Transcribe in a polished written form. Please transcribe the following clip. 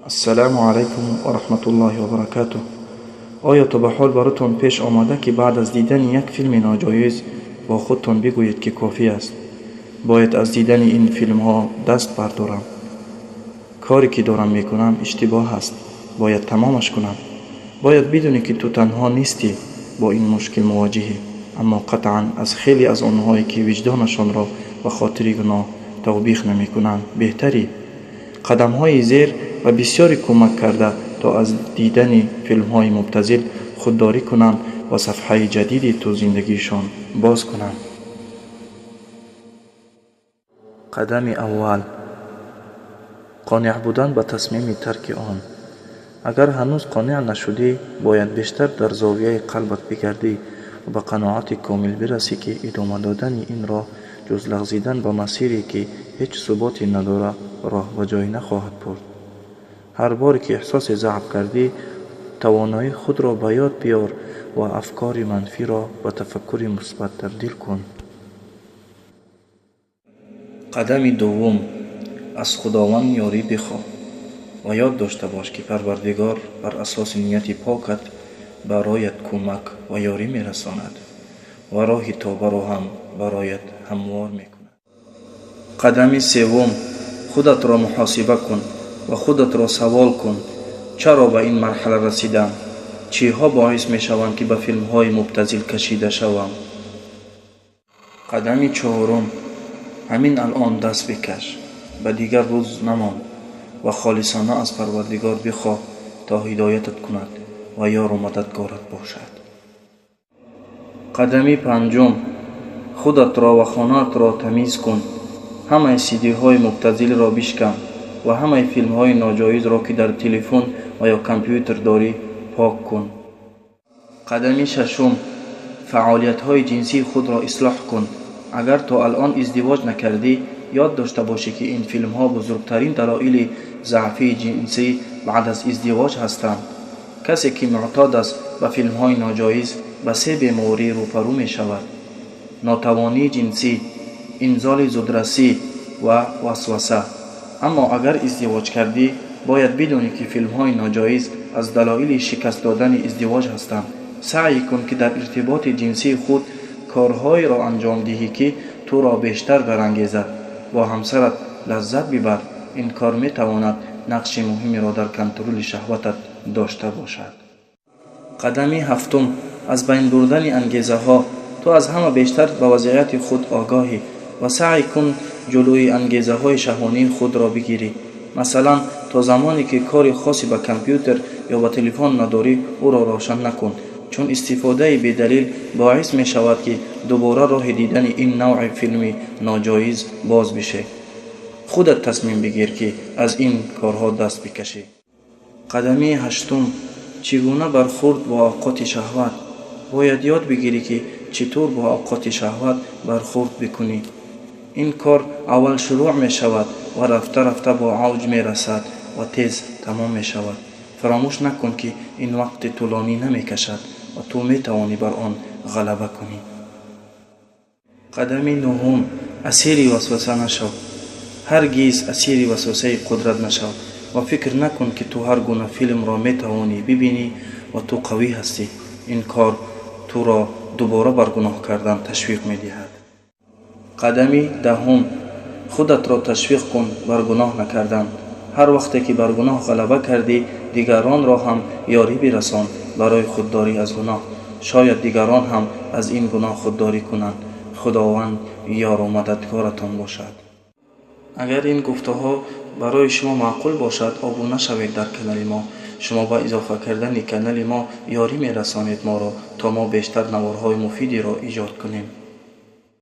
Ассалому алайкум ва раҳматуллоҳи ва баракатуҳ. Оё то ба ҳол баротон пеш омада, ки баъд аз дидани як филми ноҷоиз бо худтон бигӯед, ки кофӣ аст, бояд аз дидани ин филмҳо даст бардорам, коре ки дорам мекунам иштибоҳ аст, бояд тамомаш кунам? Бояд бидонӣ, ки ту танҳо нестӣ бо ин мушкил мувоҷиҳӣ, аммо қатъан аз хеле аз онҳое, ки виҷдонашонро ба хотири гуноҳ тавбих намекунанд, беҳтарӣ. Қадамҳои зер ба бисёре кӯмак карда, то аз дидани филмҳои мубтазил худдорӣ кунанд ва сафҳаи ҷадиди ту зиндагишон боз кунанд. Қадами аввал: қонеъ будан ба тасмими тарки он. Агар ҳанӯз қонеъ нашудӣ, бояд бештар дар зовияи қалбат бигардӣ ва ба қаноати комил бирасӣ, ки идома додани ин роҳ ҷуз лағзидан ба масире, ки ҳеҷ суботе надорад, роҳ ба ҷое нахоҳад бурд. Ҳар боре ки эҳсоси заъф кардӣ, тавоноии худро ба ёд биёр ва афкори манфиро ба тафаккури мусбат табдил кун. Қадами дуввум: аз Худованд ёрӣ бихоҳ ва ёд дошта бош, ки Парвардигор бар асоси нияти покат бароят кӯмак ва ёрӣ мерасонад ва роҳи тобаро ҳам бароят ҳамвор мекунад. Қадами севум: худатро муҳосиба кун ва худатро савол кун: чаро ба ин марҳала расидам? Чиҳо боис мешаванд, ки ба филмҳои мубтазил кашида шавам? Қадами чорум: ҳамин алон даст бикаш, ба дигар рӯз намон ва холисона аз Парвардигор бихоҳ, то ҳидоятат кунад ва ёру мададгорат бошад. Қадами панҷум: худатро ва хонаатро тамиз кун. Ҳамаи сидиҳои мубтазилро бишкан ва ҳамаи филмҳои ноҷоизро, ки дар телефон ва ё компютер дорӣ, пок кун. Қадами шашум: фаъолиятҳои ҷинсии худро ислоҳ кун. Агар то алон издивоҷ накардӣ, ёд дошта бошӣ, ки ин филмҳо бузургтарин далоили заъфии ҷинсӣ баъд аз издивоҷ ҳастанд. Касе ки муътод аст ба филмҳои ноҷоиз, ба се беморӣ рӯпарӯ мешавад: нотавонии ҷинсӣ, инзоли зудрасӣ ва васваса. Аммо агар издивоҷ кардӣ, бояд бидонӣ, ки филмҳои ноҷоиз аз далоили шикаст додани издивоҷ ҳастанд. Саъй кун, ки дар иртиботи ҷинсии худ корҳоеро анҷом диҳӣ, ки туро бештар барангезад. Бо ҳамсарат лаззат бибар. Ин кор метавонад нақши муҳимеро дар контроли шаҳватат дошта бошад. Қадами ҳафтум: аз байн бурдани ангезаҳо. Ту аз ҳама бештар ба вазъияти худ огоҳӣ ва саъй кун ҷулӯи ангезаҳои шаҳвонии худро бигирӣ. Масалан, то замоне ки кори хосе ба компютер ё ба телефон надорӣ, ӯро равшан накун, чун истифодаи бедалил боис мешавад, ки дубора роҳи дидани ин навъи филми ноҷоиз боз бишед. Худат тасмим бигир, ки аз ин корҳо даст бикашӣ. Қадами ҳаштум: чӣ гуна бархӯрд бо авқоти шаҳват. Бояд ёд бигирӣ, ки чӣ тур бо авқоти шаҳват бархӯрд бикунӣ. Ин кор аввал шурӯъ мешавад ва рафта рафта бо авҷ мерасад ва тез тамом мешавад. Фаромӯш накун, ки ин вақти тӯлонӣ намекашад ва ту метавонӣ бар он ғалаба кунӣ. Қадами нуҳум: асири васваса нашав. Ҳаргиз асири васвасаи қудрат нашав ва фикр накун, ки ту ҳар гуна филмро метавонӣ бибинӣ ва ту қавӣ ҳастӣ. Ин кор туро дубора бар гуноҳ кардан ташвиқ медиҳад. Қадами даҳум: худатро ташвиқ кун бар гуноҳ накардан. Ҳар вақте ки бар гуноҳ ғалаба кардӣ, дигаронро ҳам ёрӣ бирасон барои худдорӣ аз гуноҳ. Шояд дигарон ҳам аз ин гуноҳ худдорӣ кунанд. Худованд ёру мададгоратон бошад. Агар ин гуфтаҳо барои шумо маъқул бошад, обуна шавед дар канали мо. Шумо ба изофа кардани канали мо ёрӣ мерасонед моро, то мо бештар наворҳои муфидеро иҷод кунем.